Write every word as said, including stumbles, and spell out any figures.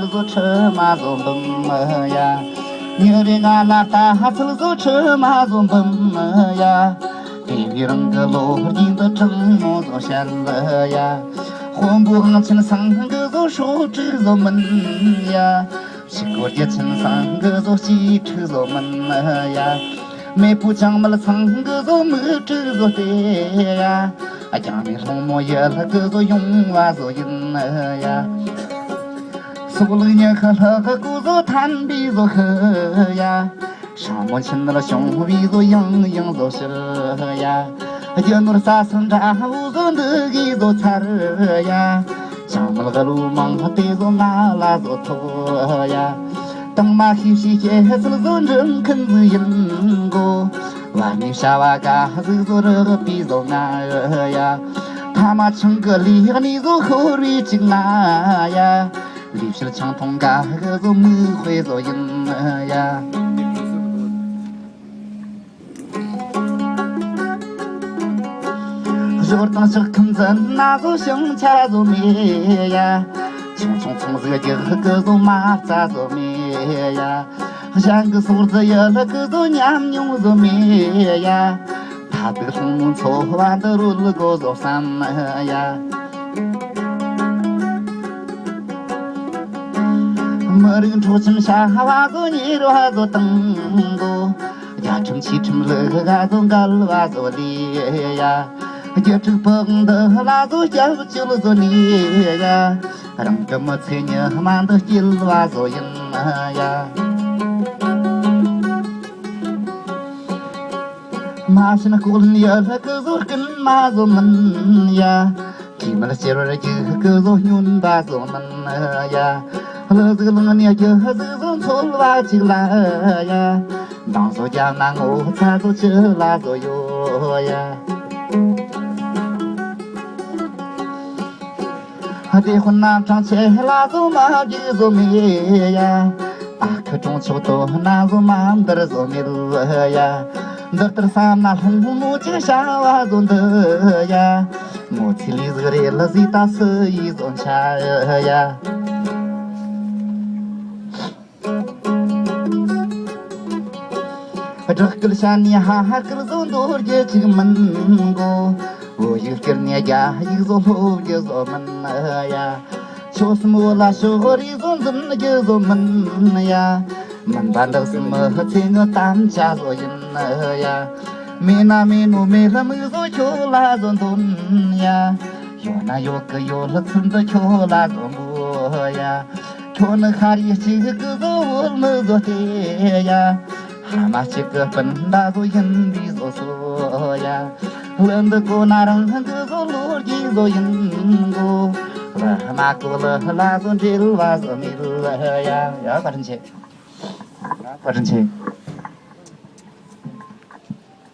བཟོ་ཁྲི་མ་བཟོ་འབུམ་ཡ། ཉི་རེ་ང་ལ་ལྟ་ཚུལ་བཟོ་ཁྲི་མ་བཟོ་འབུམ་ཡ། དེ་བས་རང་གི་ལོ་རྒྱུས་འདི་དྲང་མོ་བཟོ་བཤད་ཡ། དཔོན་པོ་དབང་ཆེན་སེང་གེ་བཟོ་སྲོག་ཕྲུག་བཟོ་མིན་ཡ། ཕྱུག་པོ་རྒྱུ་ཆེན་སེང་གེ་བཟོ་གཅེས་ཕྲུག་བཟོ་མིན་ཡ། མེས་པོ་བྱང་མེད་སེང་གེ་བཟོ་མིག་ཕྲུག་བཟོ་སྟེ་ཡ། རྒྱང་མེད་སློང་མོ་ཡུལ་གི་བཟོ་ཡོང་བ་བཟོ་ཡིན་ཡ། སོག་ལུག་ཉི་ཤུ་ལྷག་གི་གོ་བཟོ་ཐན་པའི་བཟོ་ཤི་ཡ། སྲིང་མོ་ཆུ་ནུར་བྱུང་བའི་བཟོ་ཡང་ཡང་བཟོ་ཤི་ཡ། རྒྱུ་ནོར་ས་སུ་འདྲ་བོ་བཟོ་འདི་གིས་བཟོ་ཚར་ཡ། བྱང་མལ་ག་ལུ་མང་དེ་བཟོ་ང་ལ་བཟོ་ཐོབ་ཡ། དང་མ་ཤེས་ཤེས་ཤེས་ཚུལ་བཟོ་འགྲིམ་མཁན་ཟིག་ཡིན་གོ། བར་ནས་བྱ་བ་ག་ཟིག་བཟོ་རག་པའི་བཟོ་ང་ཡ། ཐ་མ་ཆང་གི་ལུས་གནས་བཟོ་ཤོར་བའི་ཅིག་ང་ཡ། ལུས་ཕྱིར་ཆང་འཐུང་ག་གི་བཟོ་མིག་དཔེ་བཟོ་ཡིན་ཡ། ཞོར་དང་ཕྱག་ཁམས་འཛིན་ན་བཟོ་ཞིང་ཆ་བཟོ་མེད་ཡ། ཆུང་ཆུང་ཚོང་ཟིག་རྒྱག་གི་བཟོ་མ་རྩ་བཟོ་མེད་ཡ། གཞན་གི་སོག་རྫི་ཡུལ་གི་བཟོ་ཉམས་མྱོང་བཟོ་མེད་ཡ། ཐ་དུག་སློང་མོ་འཚོ་བ་འདི་རོལ་དགོ་བཟོ་བསམ་ཡ། མི་རིགས་འཕྲོག་ཁྱིམ་བྱ་བ་བཟོ་ཉེས་པ་བཟོ་དང་གོ། རྒྱལ་ཁྲིམས་ཆོས་ཁྲིམས་ལུགས་ག་བཟོ་འགལ་བ་བཟོ་ལས་ཡ། རྒྱུ་ཕྲུག་ཕག་འདི་ལ་བཟོ་སྐྱབས་བཅོལ་བཟོ་ནས་ཡ། རང་གི་མི་ཚེ་ཉི་མ་འདི་སྐྱེལ་བ་བཟོ་ཡིན་ཡ། མ་བྱིན་ལྐོག་ལེན་ཡུལ་གི་བཟོ་རྐུན་མ་བཟོ་མིན་ཡ། གྲོས་མོལ་བསྐྱར་བར་རྒྱུག་གི་བཟོ་སྨྱོན་པ་བཟོ་མིན་ཡ། ལུ་ཟིག་ལངས་ནས་རྒྱུ་ཟིག་བཟོ་འཚོལ་བ་ཅིག་ལ་ཡ། འདང་བཟོ་རྒྱབ་ན་ངོ་ཚ་བཟོ་ཅི་ལ་བཟོ་ཡོད་ཡ། དེ་དཔོན་རྣམ་གྲངས་ཆེ་ལ་བཟོ་མ་རྒྱུག་བཟོ་མེད་ཡ། ཨ་ཁུ་གྲོང་ཆོག་དོ་ན་བཟོ་མ་འདིར་བཟོ་མེད་ཡ། འདི་ལྟར་བསམ་ན་ལྷུང་མོ་ཅིག་བྱ་བ་བཟོ་འདི་ཡ། མོ་ཚེ་ལུས་ཟིག་རེད་ལ་ཟིག་ད་སུ་ཡིས་བཟོ་འཆའ་ཡ། སྦྲག་སྐུལ་བྱ་ནས་ཧ་ཧ་སྐུལ་བཟོ་འདོར་རྒྱུ་ཅིག་མིན་གོ། བོད་ཡིག་བསྐྱུར་ནས་རྒྱ་ཡིག་བཟོ་སློབ་རྒྱུ་བཟོ་མིན་ཡ། ཆོལ་གསུམ་བོད་ལ་ཕྱོགས་རིས་བཟོ་འཛིན་རྒྱུ་བཟོ་མིན་ཡ། མིན་པ་འདག་སེམས་མི་ཚེ་ངི་དམ་བཅའ་བཟོ་ཡིན་ཡ། མེད་ན་མེད་ནོ་མེད་ལ་མིག་བཟོ་ཁྱོད་ལ་བཟོ་འདོན་ཡ། ཡོད་ན་ཡོད་གི་ཡོད་ལ་ཚུལ་འདི་ཁྱོད་ལ་བཟོ་འབུལ་ཡ། ཁྱོད་ནི་ཤ་རུས་གཅིག་གི་བཟོ་བོད་མི་བཟོ་སྟེ་ཡ། ཕ་མ་གཅིག་གི་སྤུན་ཟླ་བཟོ་ཡིན་པའི་བཟོ་སོ་ཡ། བླུན་འདི་གོ་ན་རང་གི་བཟོ་ལོ་རྒྱུས་བཟོ་ཡིན་གོ། བླ་མ་གོ་ལ་ལ་བཟོ་འབྲེལ་བ་བཟོ་མེད་ཡ། ཡ་བཀའ་དྲིན་ཆེ། བཀའ་དྲིན་ཆེ།